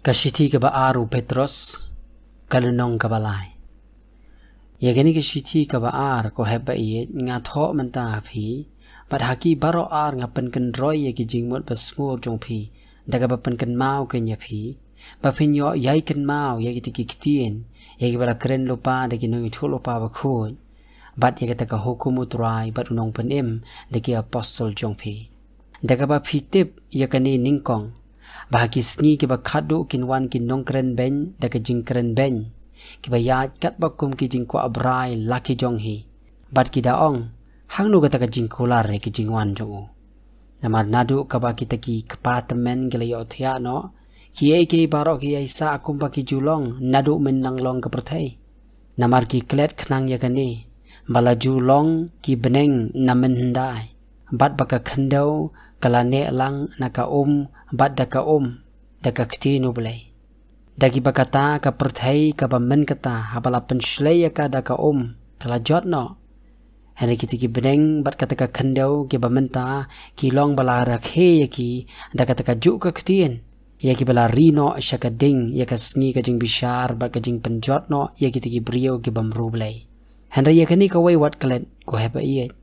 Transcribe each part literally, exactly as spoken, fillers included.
Ka shithi kaba ar u Petros, ka lynnong kaba lai. Ïa kane ka shithi kaba ar, ko hep ba ïeit, nga thoh mynta ha phi bad ha ki baroh ar nga pynkynroi ïa ki jingmut ba sngur jong phi, da kaba pynkynmaw kein ïa phi, ba phin ïoh ïai kynmaw ïa kita ki ktien, ïa kiba la kren lypa da ki nongïathuhlypa bakhuid, bad ïa kata ka hukum u Trai bad u nongpynim da ki apostol jong phi. Da kaba phi tip ïa kane nyngkong, ba ha ki sngi kiba khadduh kin wan ki nongkren beiñ da ka jingkren beiñ, kiba ïaid katba kum ki jingkwah brai la ki jong hi, bad ki da ong, hangno kata ka jingkular ïa ki jingwan jong u? Namar naduh kaba kita ki kpa tymmen ki la ïohthiah noh, kiei kiei baroh ki ïaisah kumba ki ju long naduh mynnyngkong ka pyrthei. Namar ki klet khnang ïa kane, ba la ju long ki bneng na mynhyndai, bad ba ka khyndew ka la neh lang na ka um, bad da ka um, da ka ktien U Blei. Da kiba kata ka pyrthei kaba mynta, haba la pynshlei ïa ka da ka um, ka la jot noh. Hynrei kita ki bneng bad kata ka khyndew kiba mynta, ki long ba la rakhe ïa ki da kata kajuh ka ktien, ïa kiba la ri noh sha ka ding ïa ka sngi ka jingbishar bad ka jingpynjot noh ïa kita ki briew ki bym riewblei. Blei. Hynrei ïa kane kawei wat klet, ko hep ba ïeit,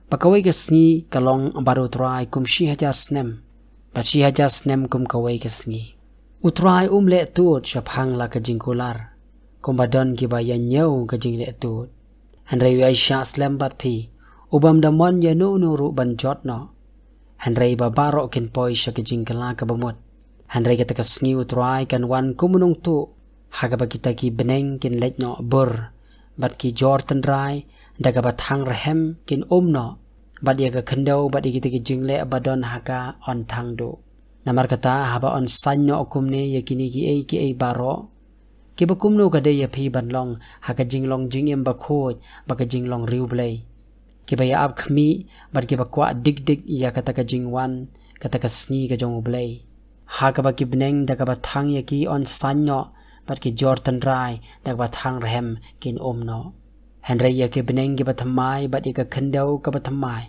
ba kawei ka sngi ka long bad u Trai kum shi hajar snem, bad shi hajar snem kum kawei ka sngi. U Trai um leh tud shaphang la ka jingkular, kumba don kiba ïa ñiew ka jingleh tud. Hynrei u ïaishah slem bad phi, u bym da mon ïa uno uno ruh ban jot noh, hynrei ba baroh kin poi sha ka jingkylla kaba mut. Hynrei kata ka sngi u Trai kan wan kum u nongtuh, ha kaba kita ki bneng kin leit noh bur, bad ki jor tynrai da kaba thang rhem kin um noh, bad ïa ka khyndew bad ïa kita ki jingleh ba don ha ka yn thang duh. Namar kata, haba yn saiñ noh kumne ïa kine kiei kiei baroh, kiba kumno ka dei ïa phi ban long ha ka jinglong jingim bakhuid bad ka jinglong riewblei, kiba ïa ap khmih bad kiba kwah dik dik ïa kata ka jingwan, kata ka sngi ka jong U Blei, ha kaba ki bneng da kaba thang ïa ki yn saiñ noh, bad ki jor tynrai da kaba thang rhem kin um noh. Hynrei ïa ki bneng kiba thymmai bad ïa ka khyndew kaba thymmai,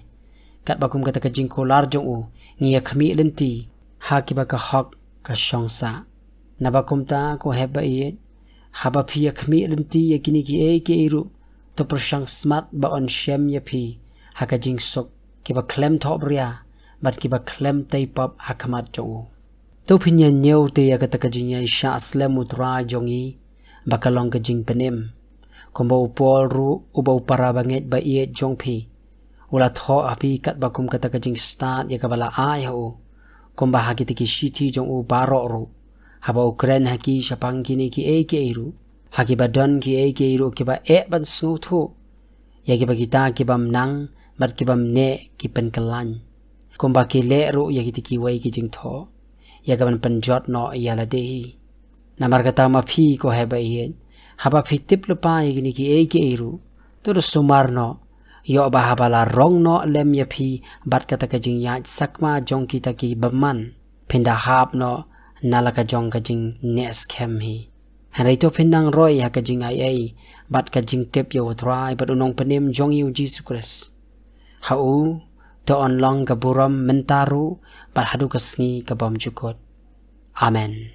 katba kum kata ka jingkular jong u, ngi ïa khmih lynti ha kiba ka hok ka shong sah. Naba kumta, ko hep ba ïeit, haba phi ïa khmih lynti ïa kine kiei kiei ruh, to pyrshang smat ba yn shem ïa phi ha ka jingsuk, kiba khlem thohbria bad kiba khlem tei pap ha khmat jong u. To phin ïa ñiew te ïa kata ka jingïaishah slem u Trai jong ngi, ba ka long ka jingpynim. Kumba u Paul ruh, uba u para bangeit ba ïeit jong phi, u la thoh ha phi katba kum kata ka jingstad ïa kaba la ai ha u, kumba ha kita ki shithi jong u baroh ruh, haba u kren ha ki shaphang kine kiei kiei ruh, ha kiba don kiei kiei ruh kiba eh ban sngewthuh, ïa kiba kita ki bym nang bad ki bym neh ki pynkyllain, kumba ki leh ruh ïa kita kiwei ki jingthoh, ïa ka ban pynjot noh ïa lade hi. Namar kata ma phi, ko hep ba ïeit, haba phi tip lypa ïa kine kiei kiei ruh, to da sumar noh, ïoh ba haba la rong noh lem ïa phi bad kata ka jingïaid sakma jong kita ki bymman, phin da hap noh na la ka jong ka jingneh skhem hi. Hynrei to phin nang roi ha ka jingaiei bad ka jingtip ïa u Trai bad u nongpynim jong ngi u Jisu Khrist. Ha u to yn long ka burom mynta ruh bad haduh ka sngi ka bymjukut. Amen.